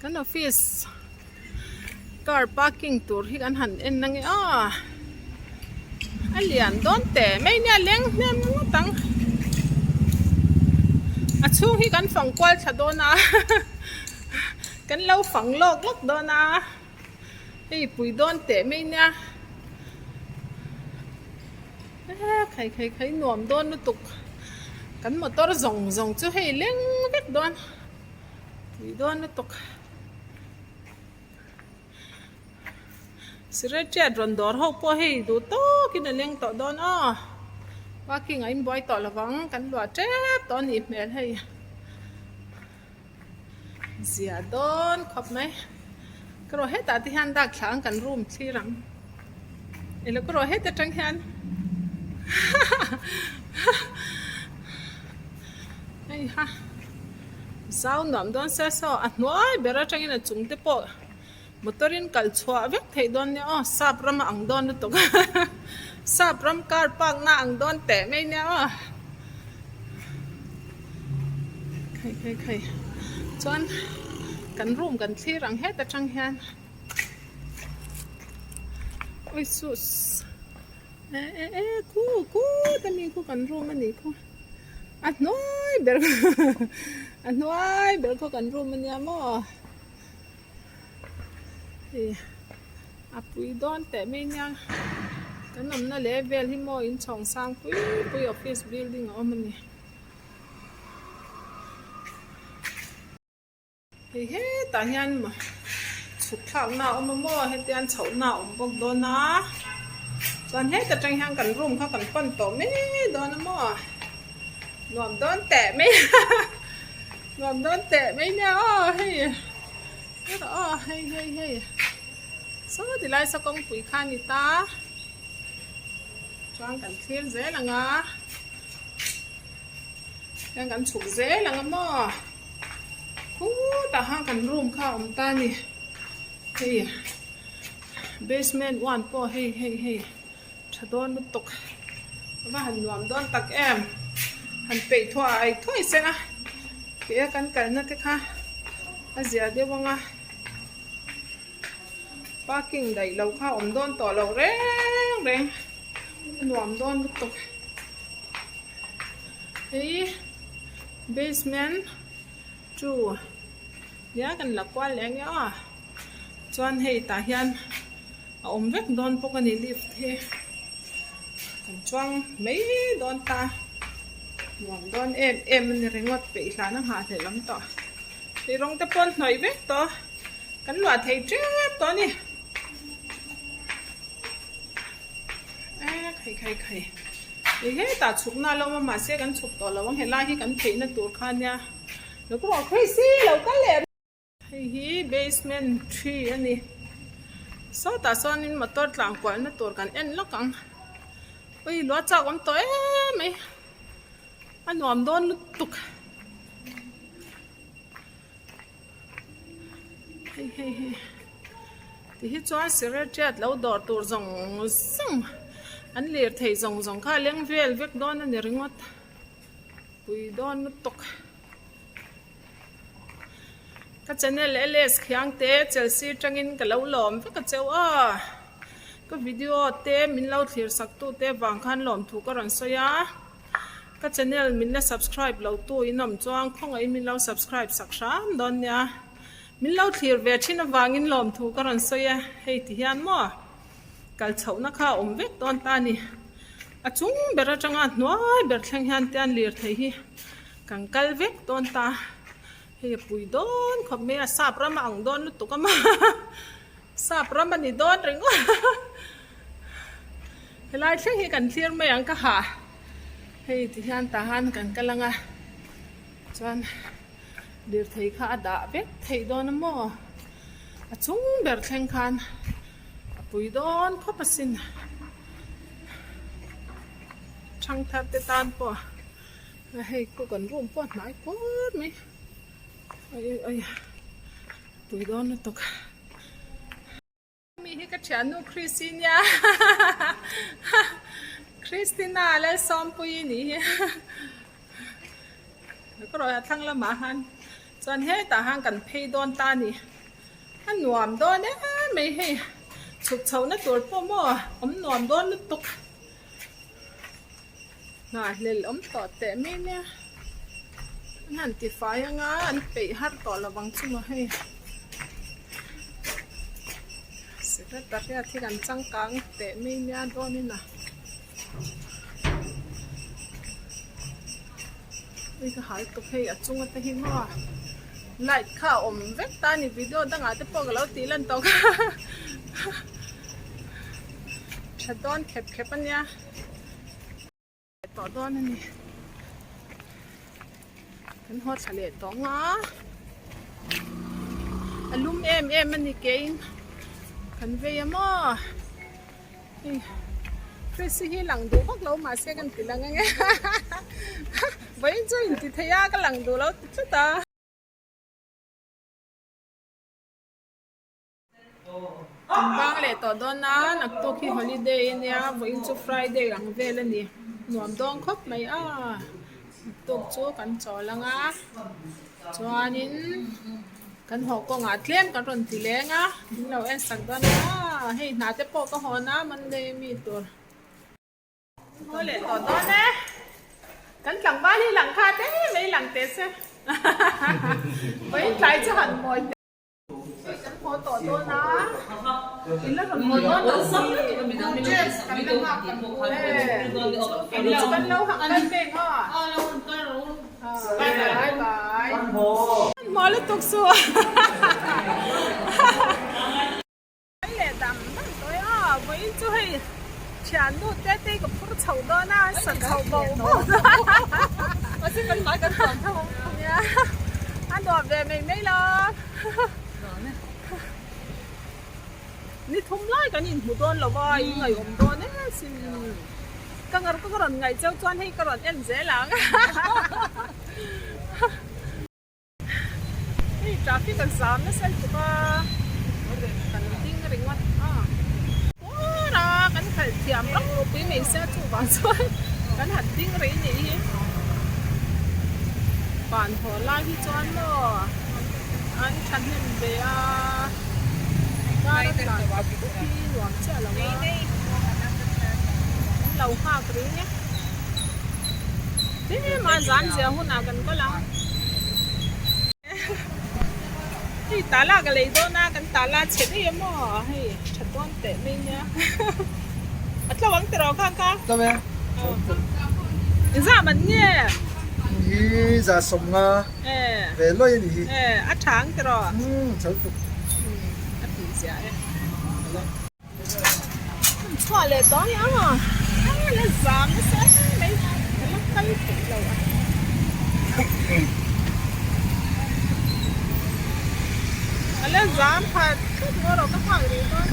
Kan office car parking tur hi kan han en ange aw a lian dawn teh mai nia leng hnem ngawt ang a chhung hi kan fang kual thla dawn a kan lo fang lawk lawk dawn a hei pui dawn teh mai nia e khai khai khai nuam dawn lutuk kan motor zawng zawng chu hei leng vek dawn. Tui dawn lutuk. Siret rawn dawr ho pawh hei duh tawkin a leng tawh dawn aw. Parking ah in buai tawh lovang kan luah tep tawh a nih hmel hei. Zia dawn khawp mai. Ka rawh hetah te hian dak thla ang kan room thlir ang. Elo ka rawh het atang hian hei ha zau nuam dawn sia saw a hnuai ber atangin a chung te pawh motor in kal chhuah vek theih dawn nia aw sap ram a ang dawn lutuk sap ram car park na ang dawn teh mai nia aw khai khai khai chuan kan room kan thlir ang het atang hian. Oi sus e e e khu khu ta mi khu kan room a nih khu a hnuai ber a hnuai ber khaw kan room a nia maw hei a pui dawn teh mai nia kan awmna leh vel hi maw inchhawng sang pui pui office building a awm a ni. Hei hetah hian chhuk thlakna a awm a maw hetian chhohna a awm bawk dawn a chuan heta tang hian kan room kha kan pan tawh mai dawn a maw nuam dawn teh mai nuam dawn teh mai nia aw hei hetah aw hei hei hei saw tilai saw kawngpui kha a ni ta chuan kan thlir zel ang a hian kan chhuk zel ang a maw. Khutah khan kan room kha a awm ta a ni hei basement one pawh hei hei hei tha dawn lutuk a va han nuam dawn tak em han peih thuai thuai se a tih a kan kalna te kha a zia deuh ang a parking daih lo kha a awm dawn tawh lo reng reng a nuam dawn lutuk. Hei basement two nia kan la kual leh ange aw chuan hei tah hian a awm vek dawn bawk a ni lift hi kan chuang mai dawn ta nuam dawn em em a ni ringawt peih hlan a nghah hlelh awm tawh hei rawng te pawh an hnawih vek tawh kan luah thei tep tawh a ni. Khai khai khai hei hetah chhukna a lo awm a mahse kan chhuk tawh lo ang helai hi kan theihna tur kha ania lo ka ruah khawi si lo kal leh hei hi basement tree a ni sawtah sawnin motor tlan kualna tur kan en lawk ang ui lua chak awm tawh em mai a nuam dawn lutuk. Hei hei hei ti hi chuan siret lo dawr tur zawng zawng an lir thei zawng zawng kha a leng vel vek dawn a ni ringawt pui dawn lutuk ka channel ls khiang te chelsea tangin ka lo lawm vek a cheu a ka video te min lo thlir sak tu te vang khan lawmthu ka rawn sawi a. Ka channel min la subscribe lo tu in awm chuan khawngaih in min lo subscribe sak hram dawn nia. Min lo thlir ve thin avangin lawmthu ka rawn sawi e, hei ti hian maw kal chhohna kha a awm vek dawn ta a ni. A chung ber atanga hnuai ber thleng hian tian lirthei hi kan kal vek dawn ta. Hei a pui dawn khawp mai a, sap ram a ang dawn lutuk a maw sap ram a ni dawn ringawt helai thleng hi kan thlir mai ang ka hah hei ti hian tah han kan kal ang a chuan lirthei kha a dah vek theih dawn a maw a chung ber thleng khan a pui dawn khawp asin thangthar te tan pawh. A hei khu kan room pawh a hnai kuar mai oi oi oi pui dawn lutuk mi hi ka thiannu Christy nia Christina Lalsawmpuii ni hi ka rawh a thlang lamah khan. Chuan hetah hian kan phei dawn ta a ni. A nuam dawn em mai hei. Chhuk chhohna tur pawh maw awm nuam dawn lutuk. Nghahhlelh awm tawh teh mai nia. An han tifai anga an peih har tawh lo vang chu maw hei. Secretariat hi kan changkang teh mai nia dawnin a. Ui ka hal tawp hei a chunga te hi maw light kha a awm vek ta a ni video dangah te pawh ka lo tih lan tawh kha tha dawn khep khep a nia tawh dawn a ni kan haw thla leh tawh ang a a lum em em a ni keiin kan vei a maw. Chrissy hi lang duh vak lo mahse kan ti lang ange vawiin chu inti thei a ka lang duh lo ti tlat a. Kan bang leh tawh dawn a naktuk hi holiday ania vawiin chu Friday ang vel a ni nuam dawn khawp mai a naktuk chu kan chawl ang a chuanin. Kan haw kawngah tlem kan rawn ti leng a, min lo en sak dawn a, hei hna te pawh ka hawn a Monday mi tur. Haw leh tawh dawn e, kan tlangval hi lang kha te mai lang teh se, vawiin tlai chu han mawi teh. Hei kan haw tawh dawn a, in la rawn haw dawn lo si, e chu kan lo hak kal veng a. Bye bye. Hmuh lutuk su. Kan leh dam dam tawh e aw vawiin chu hei thiannu te te ka phur chho dawn a sa chho bo bo nia a nuam ve mai mai lo ni thum lai kan inhmu dawn lo a in ngaihawm dawn em sin. Ka ngar ka rawn ngaih cheu chuan hei ka rawn en zel ang. Hei traffic a zam nasa lutuk a, kan ding ringawt a. Tuar a kan khalh thiam ropui mai sia chuvang chuan kan han ding rei nih hi. Van haw lai hi chuan maw an thahnem ve a, car a tlan kawp kawp hi nuam chiah lo a, an lo nghak ring e. Tlem a zan zia hunah kan kal ang. Hei tala ka lei dawn a, kan tala chhe daih a maw hei tha dawn teh mai nia. A tlo ang tiraw kha kha? Tlo e. Za man nge? Hi za sawm nga ve lawi a ni hi. A tha ang tiraw? Umm chal tuk. A tih zia e. Chhuah leh tawh ang a la zam nasa em mai ka la kal theih lo a. A la zam phat thut ngaw rawh ka nghak rih dawn.